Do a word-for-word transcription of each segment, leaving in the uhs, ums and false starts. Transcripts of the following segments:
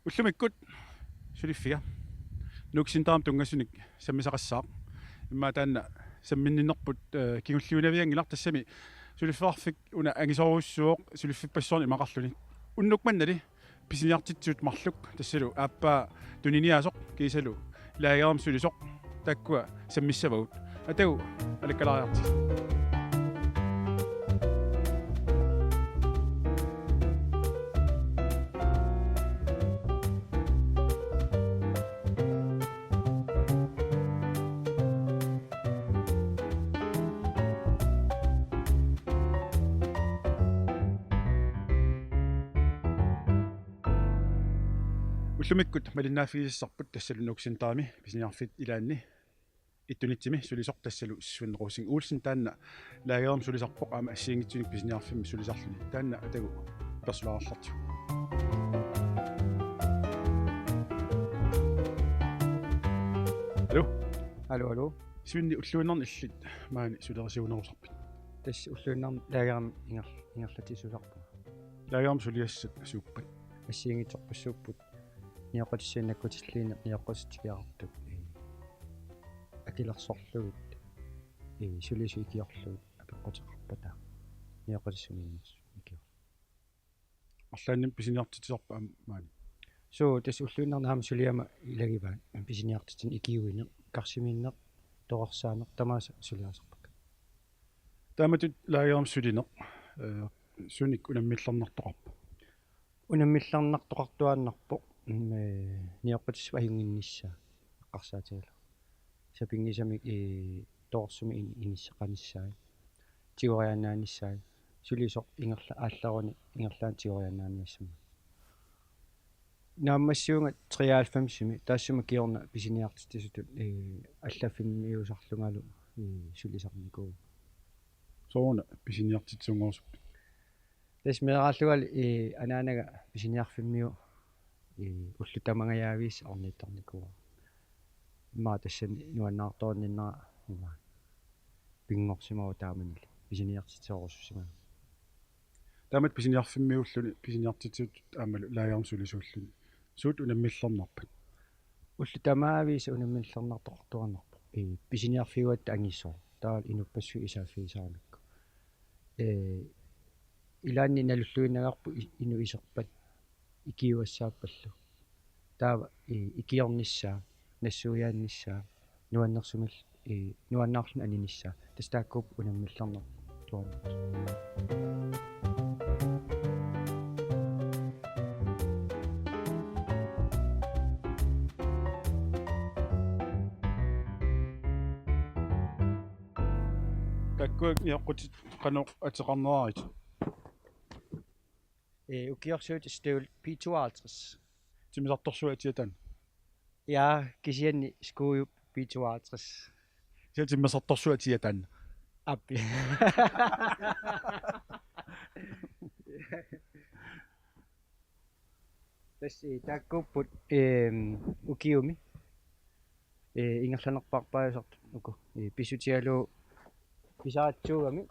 Ullumikkut suliffiga Nuuk Centerimi tunngasunik sammisaqassaaq. Immaqa taanna samminninnerput, eh, kingulliunavianngilaq, tassami suliffeqarfik una angisoorujussuuvoq suliffippassuarnik imaqarluni. Unnuk mannali pisiniartitsisut marluk, tassalu aappaa tuniniaasoq kiisalu laagerimi sulisoq, taakkua sammissavagut. Atagu alakkalaariartigit. Ullumikkut malinnaaffigisassarput tassalu Nuuk Centerimi pisiniarfiit ilaanni Ittunitsimi sulisoq, tassalu Svend Rosing Olsen, taanna laagerimi sulisarpoq aamma assigiinngitsunik pisiniarfimmi sulisarluni. Taanna atagu persulaarallartigu. Aluu. Aluu, aluu. Svend, ulluinnarni illit maani sulerisiunerusarpit? Tassa ulluinnarni laagerimi inger-, ingerlatsissuusarpunga. Laagerimi suliassat suuppat? Assigiinngitsorpassuupput. Nioqqutissat nakkutilliineq, nioqqutissat tikiarartut, ee, akilersorlugit, ee, sulisut ikiorlugit apeqquteqarpata, nioqqutissat umiinnersut ikiorlugit. Arlaannik pisiniartitsisarpa aamma maani? Suu, tassa ulluinnarni aamma suliama ilagivaat pisiniartitsineq, ikiuineq, karsimiinneq, torersaaneq, tamaasa suliarisarpakka. Taamatut laagerimi sulineq, eh, sunik unammillernartoqarpa? Unammillernartoqartuaannarpoq, mm, eh, nioqqutissap ajunnginnissaa eqqarsaatigalugu. Sapinngisamik, eh, torersumik in-, inissaqanissaa, tigoriaannaanissaa, sulisoq ingerla-, aallaruni ingerlaannaq tigoriaannaaniassammat. Naammassivugut treoghalvfemsimi, taassuma kingorna pisiniartitsisutut, eh, allaffimmiusarlungalu, eh, sulisarnikuuvugut. Sooruna pisiniartitsisunngorusuppiuk? Tassa meeraallungalu, ee, anaanaga pisiniarfimmiu, ee, ullut tamangajaviisa ornittarnikuuara. Immaqa tassani nuannaartoorninnera immaqa pinngorsimavoq taamanili pisiniartitserusussimagami. Taamatut pisiniarfimmiuulluni pisiniartitsisutut aammalu laagerimi sulisuulluni, suut unammillernarpat? Ullut tamaviisa unammillernartoqartuaannarpoq. Ee, pisiniarfiugatta angisooq. Taava inuppassuit isaaffigisaramikku. Ee, ilaanni nalulluinnagarput i-, inuk iserpat ikiugassaappallu. Taava, ee, ikiornissaa, nassuiaannissaa, nuannersumil-, ee, nuannaarluni aninissaa. Tassa taakkuupput unammillernartuaannartut. Taakku nioqqutit qanoq ateqarneraat? Ee, ukiorsuit støvl B tooghalvtreds. Timmisartorsuaq atia taanna? Ja, kisianni skuujup B tooghalvtreds. Kisianni timmisartorsuaq atia taanna? Aap. Tassa, ee, taakkuupput, eem, ukiumi, ee, ingerlanerpaarpaajusartut uku. Ee, pissutigalugu pisaratsuugami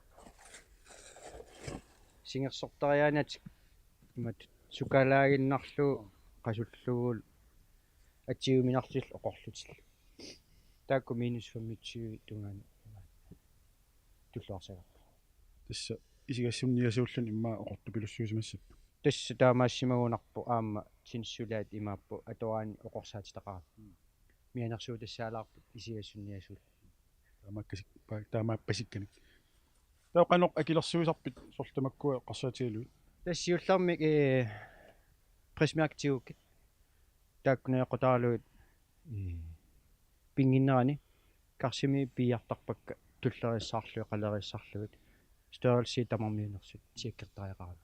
singersortariaannatik imatut sukalaaginnarlugu qasullugulu atsiuminarlutillu oqorlutillu. Taakku minus femogtyve tungaanut tulluarsagarput. Tassa isigassunniasuulluni immaqa oqortupilussuusimassapput. Tassa taamaasimagunarpoq aamma tinsuliat imaappoq atuarani oqorsaatitaqarami. Mianersuutassaalaarput isigassunniasuulluni. Taamaakkasik-, pa-, taamaappasikkanik. Taava qanoq akilersuisarpit soorlu tamakkua eqqarsaatigalugit? Tassa siullermik, ee, prismærke tigukkit. Taakku najoqqutaralugit, ee, pinnginnerani karsimi piiartarpakka tulleriissaarlugit, qaleriissaarlugit. Størrelsit tamarmiunersut tjekkertariaqarami.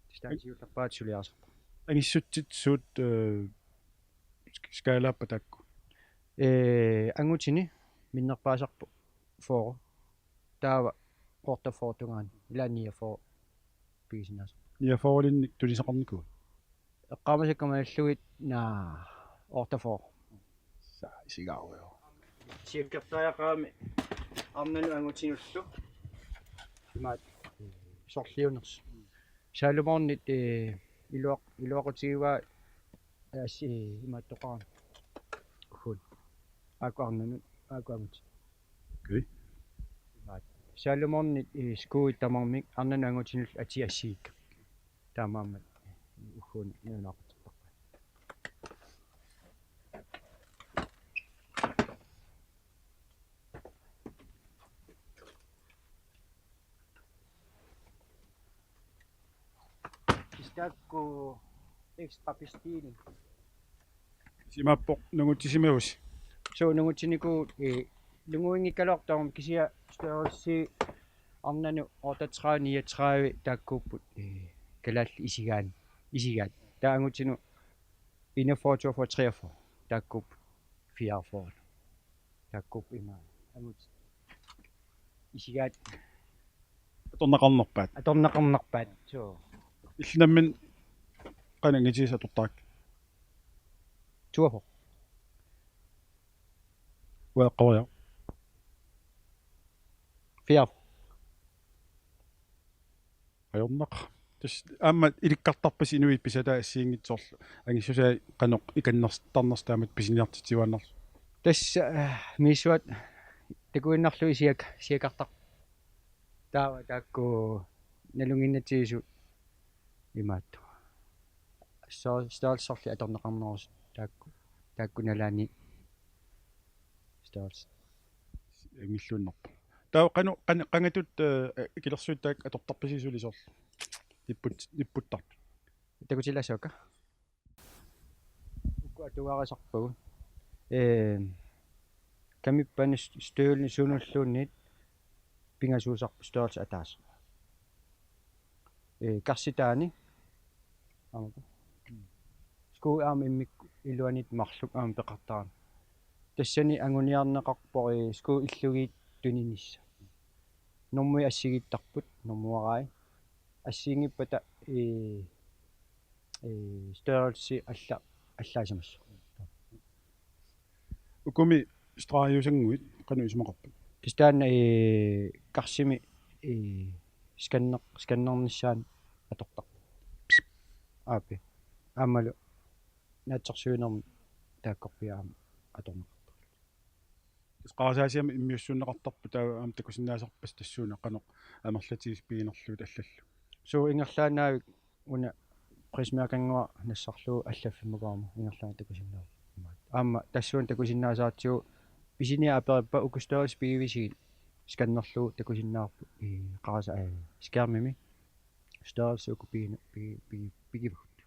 Tassa taanna siullerpaat suliarisarpara. Angissutsit suut, ee, sk-, skalaappat taakku? Ee, angutini minnerpaasarpoq fyrre. Taava otteogfyrre tungaanut, ilaa niogfyrre pigisinnaasarpoq. Niogfyrrelinnik tunisaqarnikuuit? Eqqaamasakka malillugit naa otteogfyrre. Saa isigaarujoo. Tjekkertariaqarami arnanut angutinullu. Imaat sorliunersut. Salomonit, ee, iluaq-, iluaqutigivaa Assi imaattoqarami. Uhun. Aaku arnanut, aaku angut. Okay. Imaat. Salomonit i skuuit tamarmik arnanut angutinut atii assigikka. Taamaammat uhun nunaaqutipparpaa. Istaakku ekstra bestilling. Simaappoq nungutsisimavusi. Suu nungutsinikuuvugut, eh, nunguinngikkaluartoq kisianni størrelse arnanut otteogtredive niogtredive taakkuupput, eh, kalaallit isigaat, isigaat. Taava angutinut enogfyrre, toogfyrre, treogfyrre taakkuupput, fireogfyrre. Taakkuupput ima angut isigaat. Atorneqarnerpaat. Atorneqarnerpaat. Suu. Illit nammineq qanoq angitigisat atortarakku? Toogfyrre. Uanga eqqoriaruk. Fireogfyrre. Ajornaq. Tassa aamma ilikkartarpasi inuit pisatai assigiinngitsut soorlu angissusaat qanoq ikannersartarnersut taamatut pisiniartitsiuaannarlugu. Tassa, eh, misissuat takuinnarlugu isiak-, isiakartar-, taava taakku nalunnginnatsigisut imaattoq. Stør-, størrelserli atorneqarnerusut taakku, taakku nalaani størrelse. Angilluinnarpoq. Taava qanoq, qan-, qangatut, eh, ikilersuit taakku atortarpisi suli soorlu? Nipput-, nipputtartut. Takutilaassuakka? Uku atugarisarpagut. Eh, kamippanut støvlini sunulluunniit pingasuusarpoq størrelse ataaseq. Eh, karsitaani. Aamma. Skuut aamma immikkut iluanit marluk aamma peqartarami. Tassani anguniarneqarpoq, eh, skuut illugiit tuninissaq. Normui assigiittarput, normuarai. Assigiinngippata, eh, eh, størrelse alla-, allaasimassaaq. Ukumi stregusannguit qanoq isumaqarput? Tassa taanna, eh, karsimi, eh, skanner-, skannernissaanut atortarpoq. Aapi. Aammalu naatsorsuinermi taakkorpiaq aamma atorneqartarput. Tassa qarasaasiami immiussuunneqartarpoq, taava aamma takusinnaasarpasi tassuuna qanoq amerlatigisut piginerlugit allallu. Suu ingerlaannavik una prismærkannguaq nassarlugu allaffimmagu aamma ingerlaannaq takusinnaavat. Aamma tassuuna takusinnaasaratsigu pisiniaq aperippat uku størrelse pigivisigit skannerlugu takusinnaavarput i qarasa-, eh, skærmimi størrelse uku pigina-, pigi-, pigi-, pigivagut.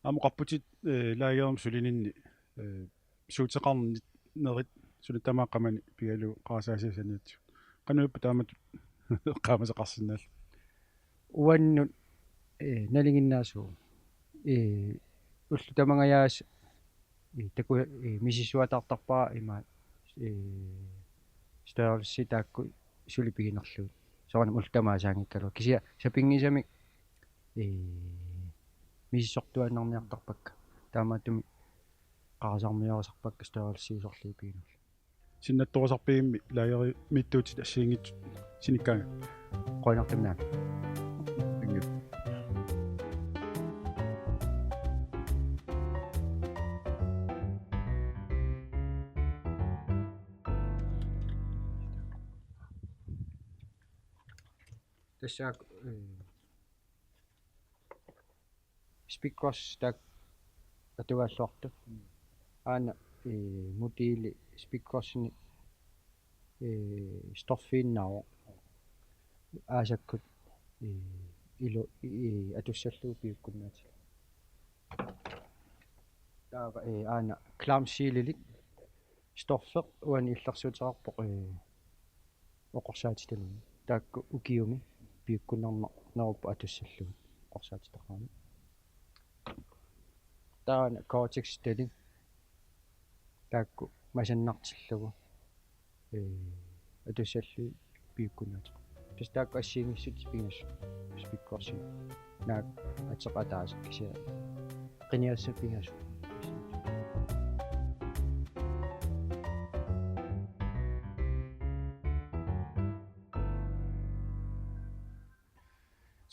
Aamma oqarputit, eh, lagerimik sulininni, eh, suuteqarnerit suut tamaat qamani pigalugu qarasaasiat saniatigut. Qanoq ippa taamatut eqqaamasaqarsinnaallugit? Uannut, eh, nalinginnaasuuvoq. Eh, ullut tamangajaasa, eh, taku-, eh, misissuataartarpara ima, eh, størrelse taakku suli piginerlugit. Soorunami ullut tamaat saanngikkaluarlugit. Kisianni sapinngisamik, eh, misissortuaannarniartarpakka. Taamaattumik qarasarmiorisarpakka størrelse sorliit piginerlugit. Sinnattorisarpigimmi lagerimiittuutit assigiinngitsut sinikkaangat. Qujanartumik. Thank you. Tassa, eh, Speakers taakku atugaalluartut. Aana, eh, modeli speakersinik, eh, stoffiinnaavoq. Aasakkut, eh, ilu, eh, atussallugu piukkunnaatillugu. Taava, eh, aana klamsiililik stoffeq uani illersuuteqarpoq, eh, oqorsaatitalugu. Taakku ukiumi piukkunnarnerupput atussallugit oqorsaatitaqarami. Taanna Cortex-italik taakku masannartillugu, eh, atussallugit piukkunnaateqarput. Tassa taakku assigiinngissutsit pingasut speakersinik. Naak ateq ataaseq kisianni qinigassat pingasut.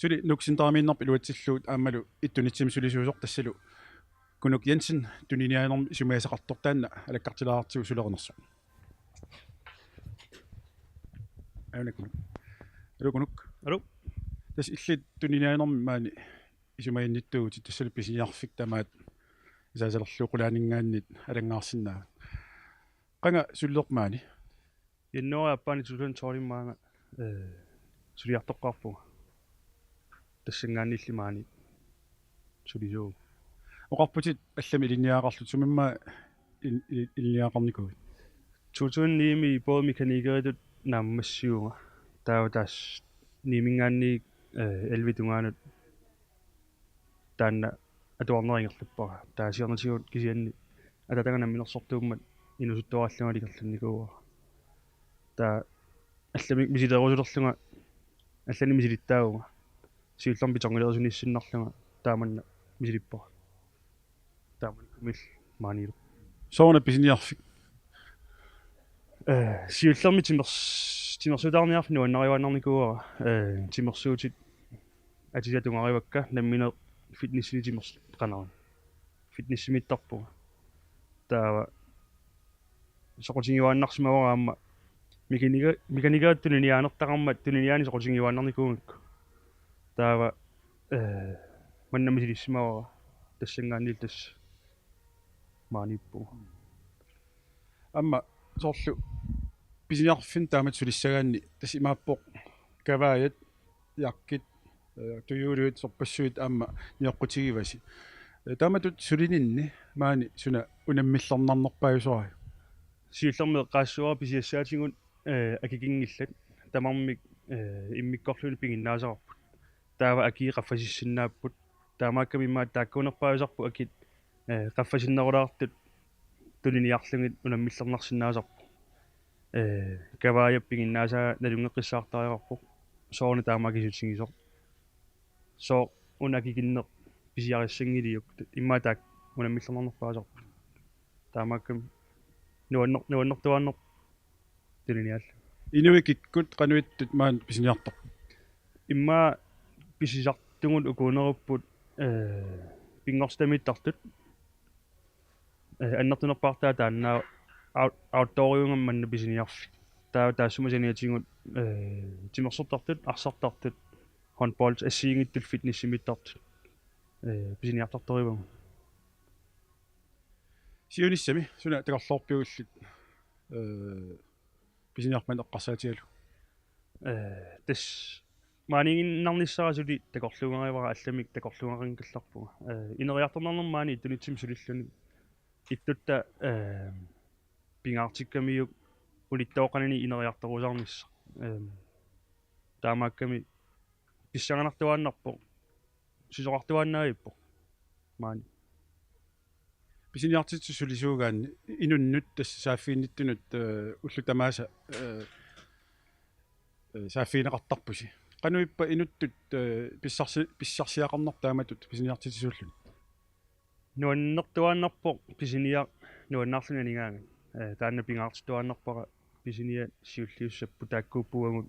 Suli Nuuk Centerimiinnarput iluatsillugu aammalu Ittu Nitsimik sulisuusoq tassalu Kunuk Jensen tuniniaanermik isumagisaqartoq, taanna alakkartilaartigu sulerinersoq. Aana Kunuk. Aluu Kunuk. Aluu. Tassa illit tuniniaanermik maani isumaginnittuuvutit, tassalu pisiniarfik tamaat isaasalerlugu qulaaninngaanniit alanngaarsinnaavat. Qanga sulilerpit maani? Januaarip aappaani to tusind tolv maanga, eh, suliartoqqaarpunga. Tassanngaanniilli maani sulisuuvunga. Oqarputit allamik ilinniagaqarlutit, sumimmaqa il-, il-, ilinniagaqarnikuuit? To tusind ni-mi bådmekanikeritut naammassivunga. Taava tassa ni-minngaanniit, eh, elleve tungaanut taanna atuarnera ingerlappara. Taava siornatigut kisianni ataataga namminersortuummat inuusuttuarallunga ingerlannikuuara. Taava allamik misileerusulerlunga allanik misilittaavunga. Siullermik betonilerusunissannarlunga taamanna misilippara. Taamanikkumillu maanilu. Sooruna pisiniarfik? Eh, siullermik timers-, timersuutaarniarfik nuannarivaannarnikuuara, eh, timersuutit atisat tungaarivakka, nammineq fitnessini timers-, qanoq. Fitnessimittarpunga. Taava soqutigiuaannarsimavara aamma mekanika-, mekanikeritut tuniniaanertaqarmat tuniniaaneq soqutigiuaannarnikuugakku. Taava, eh, manna misilissimavara, tassanngaanniillu tassa maaniippunga. Aamma soorlu pisiniarfinni taamatut sulissagaanni tassa imaappoq kavaajat, jakkit, eh, tujuuluit, sorpassuit aamma nioqqutigivasi. Eh, taamatut sulininni maani suna unammillernarnerpaajusoraat? Siullermik eqqaassuara pisiassaatigut, eh, akikinngillat tamarmik, eh, immikkoorlugit piginnaasaqarput. Taava akii qaffasissinnaapput. Taamaakkami immaqa taakkuunerpaajusarput akit, eh, qaffasinnerulaartut tuniniarlugit unammillernarsinnaasarput. Eh, kavaajap piginnaasaa nalunngeqqissaartariaqarpoq. Sooruna taama akisutigisoq. Sooq una akikinneq pisiarissanngiliuk, immaqa taakku unammillernarnerpaasarput. Taamaakkami nuanner-, nuannertuaannarpoq tuniniaallunga. Inuit kikkut qanoq ittut maani pisiniartarput? Immaqa pisisartugut ukuunerupput, eh, pinngortitamiittartut. Eh, annertunerpaartaa taanna out-, outdooriugami manna pisiniarfik. Taava taassuma saniatigut, eh, timersortartut, arsartartut, håndbold, assigiinngitsut fitnessimiittartut, eh, pisiniartartorivagut. Siunissami suna takorloorpiuk illit, eh, pisiniarfimmi eqqarsaatigalugu? Eh, tassa maaniiginnarnissara suli takorluugarivara, allamik takorluugarinngikallarpunga. Eh, ineriartornarnermi maani Ittunitsinni sulilluni ittutta, eh, pingaartikkamiuk unittooqqanani ineriartorusaarnissaq. Eh, taamaakkami pissanganartuaannarpoq, susoqartuaannavippoq maani. Pisiniartitsisut sulisuugaanni inunnut tassa saaffiginnittunut, eh, ullut tamaasa, eh, eh, saaffigineqartarpusi. Qanoq ippa inuttut, eh, pissarsi-, pissarsiaqarnerput taamatut pisiniartitsisuulluni? Nuannertuaannarpoq pisiniaq nuannaarluni anigaangat. Eh, taanna pingaartittuaannarpara pisiniat siulliussapput taakkuupput uagut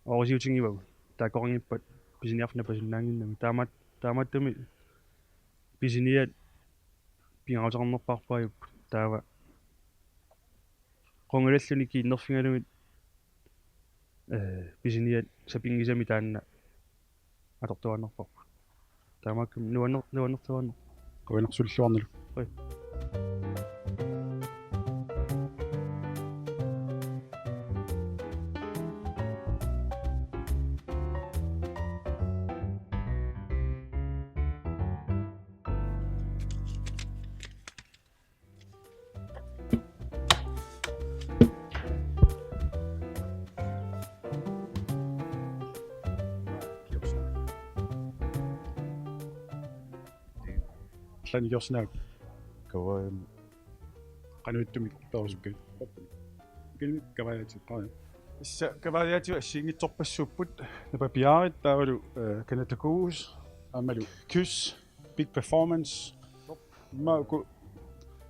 oorisiutigivagut. Taakkoqanngippat pisiniarfik napasinnaannginnami. Taamaat-, taamaattumik pisiniat pingaaruteqarnerpaarpaajupput. Taava qungulalluunniit kiinnerfigalugit, eh, pisiniat sapinngisamik taanna atortuaannarparput. Taamaakkami nuanner-, nuannertuaannaq. Qujanaq sulilluarnilu. Qujan. Allan ikiorsinnaagavit? Kavaajamik. Qanoq ittumik perusukkavit? Kini kavaajaatit, qaa. Tassa kavaajaatit assigiinngitsorpassuupput, napapiaarit taavalu, eh, Canada Goose, aammalu Kyss, Peak Performance. Immaqa uku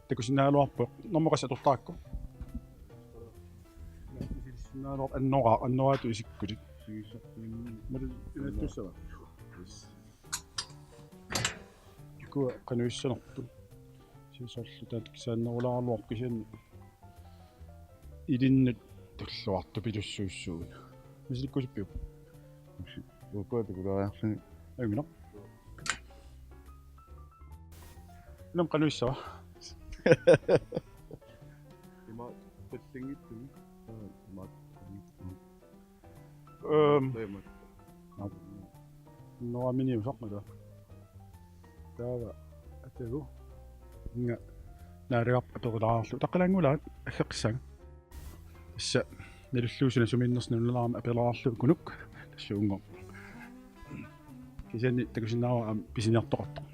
takusinnaagaluarpoq, normu qassit atortarakku? Annoraat, annoraatut isikkulik. Malu imattussava? Yes. Taakkua qanoq issanerput. Siusorlu taakku saannerulaaraluarpoq kisianni ilinnut tulluartupilussuussuugut. Misilikkusippiuk? Uku-, ukua takulaariarluni. Ajunngilaq. Nam qanoq issava? Ima tallinngitsumi. Ima. Øhm. Teema. Noamini usaqmata. Taava atagu. Inga naariarp aperulaarlu. Taqqalaanngulaat aggeqqissaanga. Tassa nalullugu suna sumiinnersoq nalunalaarami aperulaarlu kunuk. Tassa uunngorpoq. Kisianni takusinnaavara aamma pisiniartoqartoq.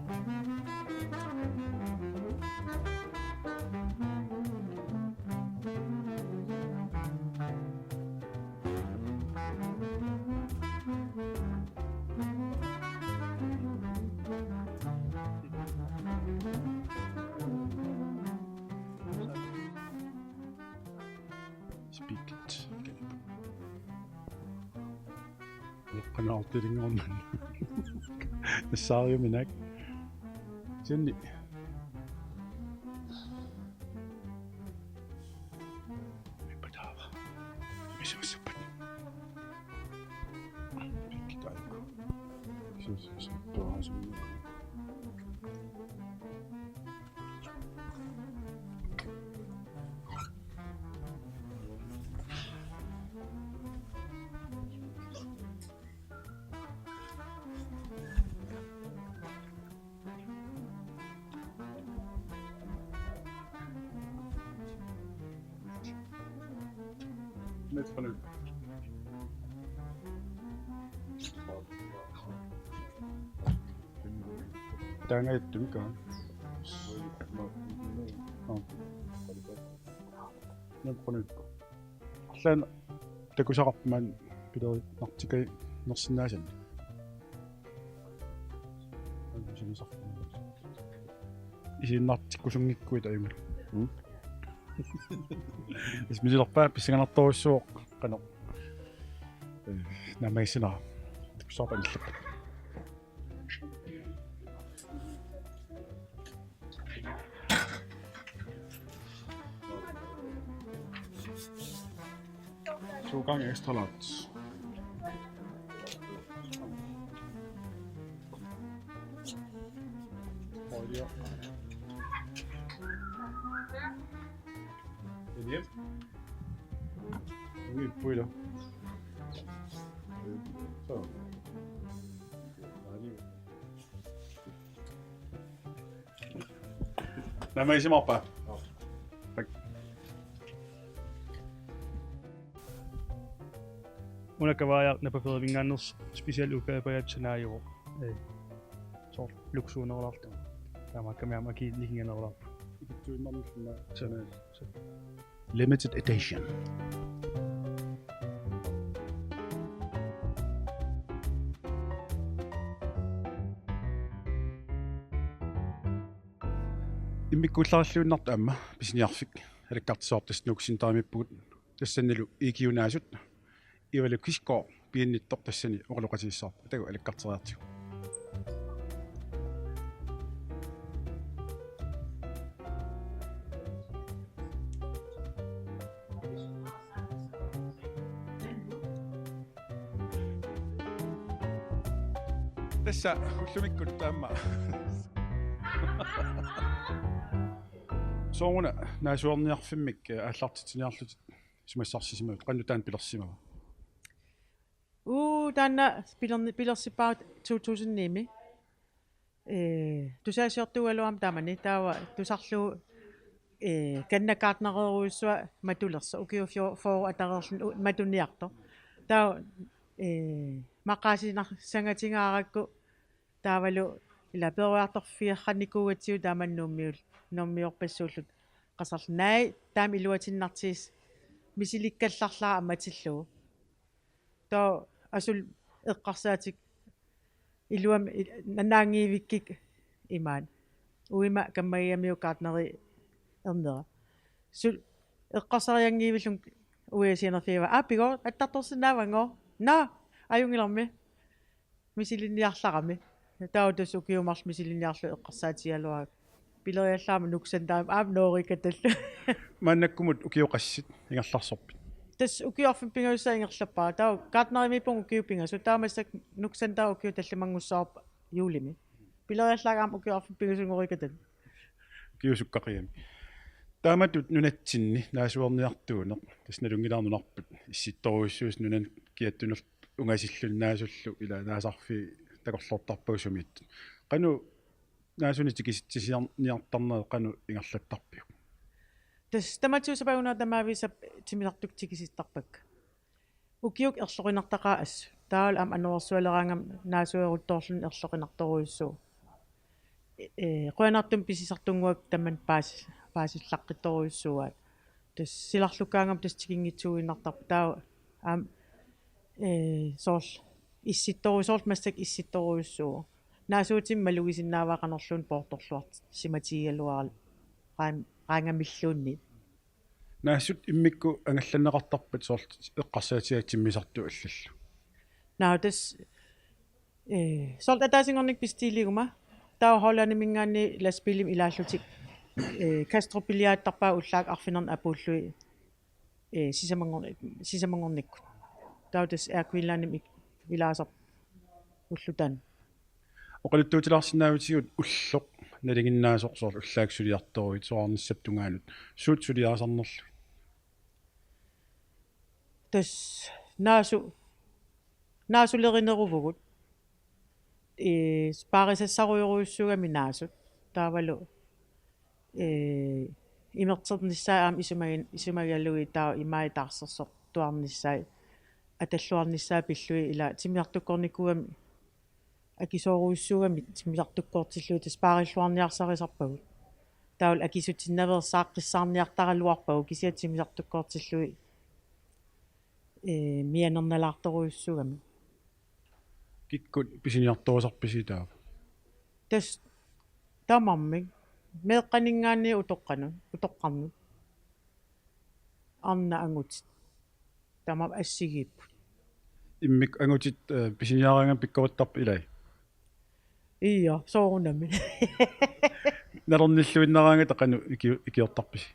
Speak it. Qanoq artilinnguarman. Nassaariuminaak. Sinni. Mipataava. Misussappat. Kitaiko. Misussappat. Taangaattumik aa. Aa. Nipqunut. Arlaannik takusaqarmat pilerinartikinnersinnaasannik. Isiinnartikkusunngikkuit ajunngilaq. Mm. Ismisilorpaa pissanganartorujussuuvoq qanoq. Eh, naammagissinera. Takusaqarpat anillappat. To gange ekstra large. Højre. Ind hjem. Ny putter. Så. Naammagisimavara. Tak. Una kavaaja napaferivingaannersoq special ukkaapajat sanaajuvoq. Ee. Soorlu luksuunerulaartoq. Taamaakkami aamma akiinnikinganerulaarpoq. Ikittuinnarmik. Sanaat. Limited edition. Immikkuullarilluinnartoq aamma pisiniarfik alakkartissavarput, tassa Nuuk Centerimippugut, tassanilu ikiunaasut Ivalu Kisko piinnittoq tassani oqaloqatigissavarput, atagu alakkarteriartigu. Tassa ullumikkut taama. Sooruna naasuarniarfimmik aallartitsiniarlutit isumassarsisimavit, qanoq taanna pilersimava? Uu, taanna pilerni-, pilersippara to tusind ni-mi. Ee, tusagassiortuugaluarama taamani, taava tusarlugu, ee, kannagartnererujussuaq matulersoq, ukiut fyrre, fyrre atareerluni u-, matuniartoq. Taava, ee, maqaasinersaangatingaarakku taavalu ila peroriartorfigeqarnikuugatsigu taamani Nuummiul-, Nuummiorpassuulluta qasarlu. Naai, taama iluatinnartigisoq misilikkallarlara ammatillugu. Taava asuli eqqarsaatit iluamik i-, nanaanngivikkik imaat. Uima kammagigamiuk gartneri ernera. Suli eqqarsarianngivillunga uiasianerfigiva. Aa, pigo, attartorsinnaavanngo? Naa, ajunngilarmi. Misilinniarlarami. Taava tassa ukiut marluk misiliiniarlugit eqqarsaatigigaluarpakka. Pileriallaammi Nuuk Centerimi aamma noorikatallu. Maannakkumut ukiut qassit ingerlaarsorpit? Tassa ukiut arfineq-pingajussaat ingerlappara. Taava gartnerimiippunga ukiut pingasut. Taava massakkut Nuuk Centerimi ukiut tallimanngussavarput juulimi. Pileriallaakka aamma ukiut arfineq-pingasunngoorikatallu. Ukiut sukkaqigami. Taamatut nunatsinni naasuerniartuuneq, tassa nalunngilara nunarput issittorujussuusoq, nunani kiattunerlu ungasilluni naasullu ila naasarfii takorloortarpagut sumiittut. Qanoq naasunik tikisitsisiarniartarnerit qanoq ingerlattarpiuk? Tassa tamatigut sapaatip akunnera tamaaviisa timmisartukkut tikisittarpakka. Ukiukkut erloqinartaqaaq assut. Taavalu aamma anorersualeraangama naasueruttorluni erloqinartorujussuuvoq. Ee, qujanartumik pisisartunnguakka tamanna paasi-, paasillaqqittorujussuuaat. Tassa silarlukkaangama tassa tikinngitsuuinnartarpoq, taava aamma, ee, soorlu issittoru-, soorlu massakkut issittorujussuuvoq. Naasuutimik malugisinnaavaa qanorluunniit poortorluarsimatigigaluaralu qaang-, qaangamilluunniit. Naasut immikkut angallanneqartarpat soorlu eqqarsaatigaat timmisartut allallu? Naa, tassa, ee, soorlu ataasinngornikkut bestiliguma, taava Hollandiminngaanniit lastbiilimik ilaallutik, ee, Kastrupiliaattarpaat ullaakkut arfineq-apuullugit, ee, sisamanngor-, sisamanngornikkut. Taava tassa Air Greenlandimi ik-, ilaasarput ulloq taanna. Oqaluttuutilaarsinnaavisigut ulloq nalinginnaasoq soorlu ullaakkut suliartoruit soraarnissap tungaanut. Suut suliarisarnerlugit? Tassa naasu-, naasulerineruvugut. Ee, spaarisassarujorujussuugami naasut. Taavalu, ee, imerternissaat aamma isumagin-, isumagalugit taava imai taarsersortuarnissaat, atalluarnissaat pillugit ila timmisartukkoornikuugami akisoorujussuugamik timmisartukkoortillugit tassa spaarilluarniarsarisarpagut. Taavalu akisutsinnaveersaaqqissaarniartaraluarpagut kisianni timmisartukkoortillugit, ee, mianernalaartorujussuugamik. Kikkut pisiniartorusarpisi taava? Tassa tamarmik. Meeqqaninngaanniit utoqqanut, utoqqarnut. Arnat angutit. Tamarmik assigiipput. Immikkut angutit, ee, pisiniaraangamik pikkorittarput ilai? Ija, soorunami. Nalornilluinnaraangata qanoq iki-, ikiortarpisi?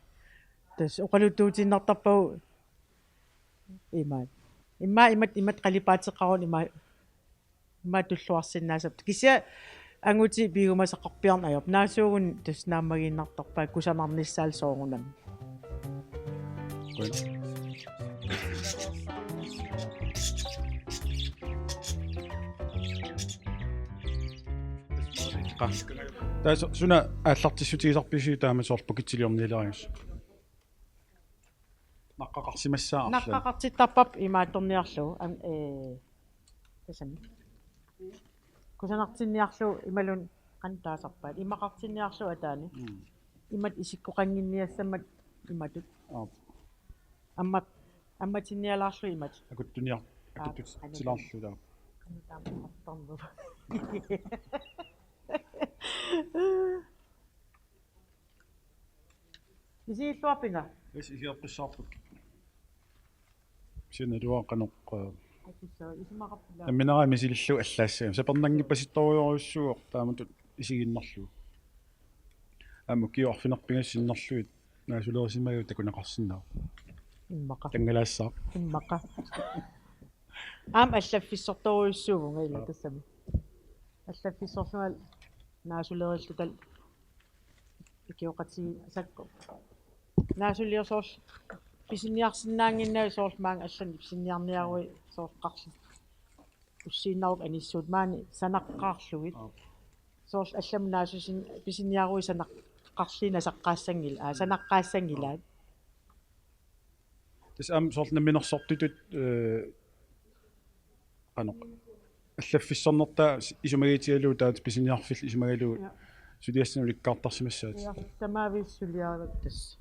Tassa oqaluttuutiinnartarpagut imaat. Immaqa imatut, imatut qalipaateqaruni imaat, imaat tulluarsinnaasapput. Kisianni angutit piumasaqarpiarneq ajorput. Naasuugunik tassa naammagiinnartarpaat kusanarnissaat soorunami. Qujan. Qa-, taava su-, suna aallartissutigisarpisi taama soorlu pukitsiliornialeraangassi? Naqqaqarsimassaaq arlaat. Naqqaqartittarparput imaattorniarlugu, am-, ee, tassami. Kusanartinniarlugu imaluunniit qanoq taasarpaat. Imaqartinniarlugu ataani. Mm. Imatut isikkoqannginniassammat imatut. Aap. Amma-, ammatinnialaarlugu imatut. Akuttuniar-, aap, akuttut-, anut-, tilaarlugu taava. Anut taama artarneq. Isigilluarpinga? Is isioqqissaarput. Sinnatuaqanoq, eh, atussaa isumaqarpula. Nammineq misilillugu allaassagami. Sapernanngippasittorujorujussuuvoq taamatut isigiinnarlugu. Aamma ukiut arfineq-pingasut sinnerlugit naasulerisimaguit takuneqarsinnaavoq. Immaqa. Tangalaassaaq. Immaqa. Aamma allaffissortorujussuuvunga ila. Aap. Tassami. Allaffissorlunga naasulerilluta ikioqatigisakku. Naasuliorsoq pisiniarsinnaannginnavit soorlu maanga allanik pisiniarniaruit soorlu qarlit. Ussiinnaruk anissuut maani sanaqqaarlugit. Aap. Soorlu allamut naasusin-, pisiniaruit sanaqqaarlugit nasaqqaassanngil-, aa, sanaqqaassanngilaat. Tassa aamma soorlu namminersortutut, eh, qanoq. Allaffissornertaa isumagiitigalugu taanna pisiniarfillit isumagalugu. Ja. Suliassanik ulikkaartarsimassaatit. Ja, tamaviisa suliaratta tassa.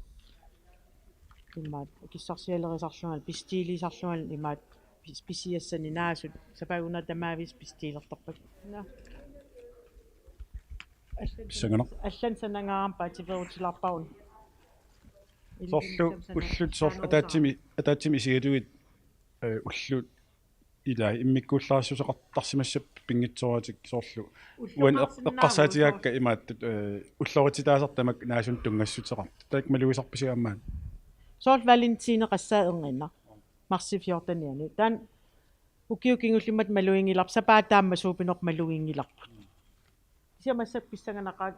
Imaat, akissarsialerisarlunga, bestilisarlunga imaat, pis-, pisiassani naasut, sapaatit-una tamaviisa bestilertarpakka. Nå. Pissanganaq. Allan sanangaarami paatsiveerutilaarparuna. Soorlu ullut soorlu ataatsimi, ataatsimi isigalugit, eh, ullut Ilaa, immikkuullarissuseqartarsimassapput pinngitsooratik soorlu. Uani eq-, eqqarsaatigaakka imaattut, eh, ulloritsitaasartut tamakku naasunut tunngassuteqartut. Taakku malugisarpisiuk aamma? Soorlu valentineqassaaq erniinnaq. Marsip fjortenianni. Taanna ukiut kingulliit maluginngilarput, sapaatip aamma suupinerput maluginngilarput. Kisianni massakkut pissanganaqaat.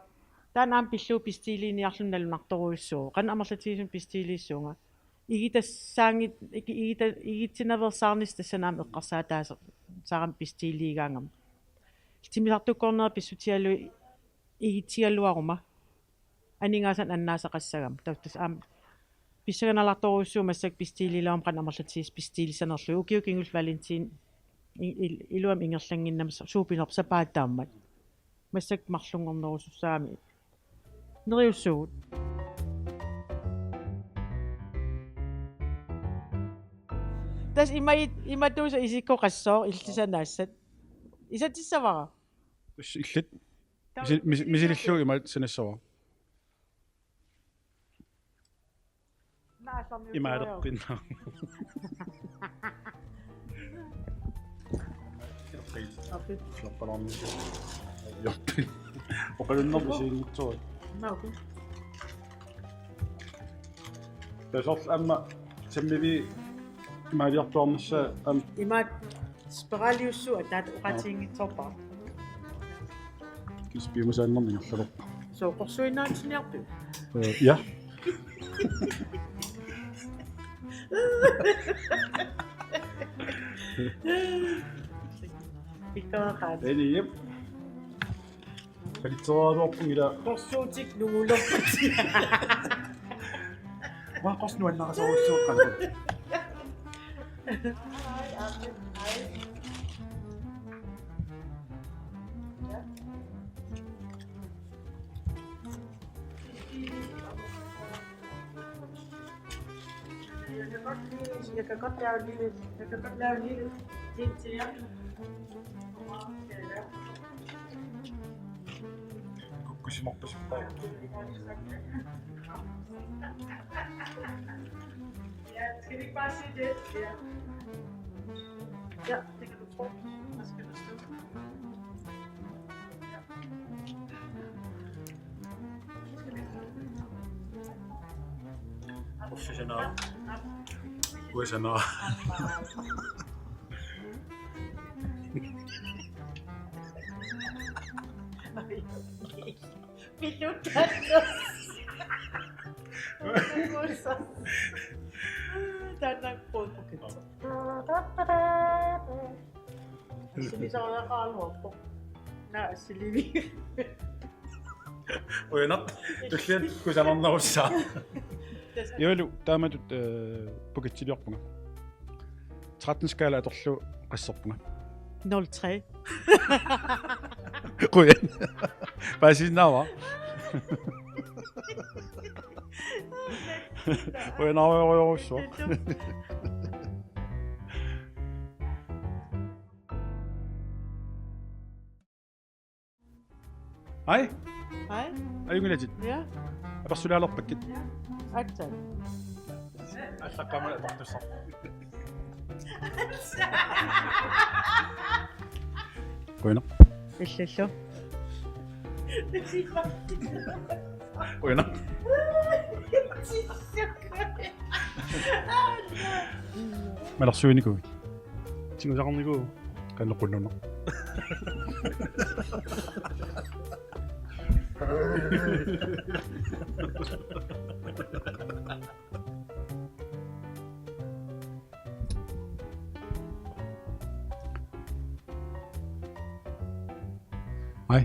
Taanna aamma pillugu bestiliiniarlunga nalunartorujussuuvoq. Qanoq amerlatigisumik bestiliissuunga. Igitassaanngit-, igi-, igita-, igitsinaveersaarnissaq tassani aamma eqqarsaataaseq, saarami bestiliigaangama. Timmisartukkoornera pissutigalugu igitsigaluaruma. Aningaasanik annaasaqassagama. Tassa, tassa aamma pissanganartorujussuuvoq massakkut bestiliilerama qanoq amerlatigisumik bestilissanerlugit. Ukiut kingulliit valentine i-, il-, iluamik ingerlannginnama su-, suupinerput sapaatip aamma. Massakkut marlunngornerusussaagami. Neriussuugut. Tassa ima it-, imatuusoq isikkoqassooq illit sanaassat. Isatissavara? Tassa illit. Misi-, misi-, misilillugu imaat sanassavara. Imaaleqqinnaa. Oqalunnermi isiginngitsoq. Tassa aamma sammiviit imaaliortuarnissaa aamma. Imaat spiraliussuaq taanna oqaatiginngitsoorpara. Kiisalu piumasaannarneq ingerlalerpoq. Sooq qorsuinnaanniarpiuk? Eh, ja. Pikkoreqaat. Eni, jep. Kalitsereeruarput ila. Qorsuutik nungulerput. Maa qorsuup nuannarisorujussuuvoq. Jeg kan godt lave en lille, jeg kan godt lave en lille ting til jer. Kukkusimorpasippai. Ja, skal vi ikke bare sige det? Ja. Ja, det kan du tro. Hvad skal der stå? Professional. Professional. Taanna puupukit. Silisariaqaraluarpoq. Naa, silivi. Ujanaq, tulliat kusanarnerussaaq. Ivalu, taamatut, eh, pukitsiliorpunga. Tretten skala atorlugu qasserpunga. Nul tre. Qujan. Paasisinnaava? Qujanarujorujussuaq. Hej. Hej. Ajunngilatit. Ja. Apersulaalerpakkit. Ja. Aatsaat. Allaqqammat atortussaq. Qujanaq. Illillu. Qujanaq. Malersuinikuuit. Tigusaqarnikuuvoq. Qanoq qunnunneq. Hej.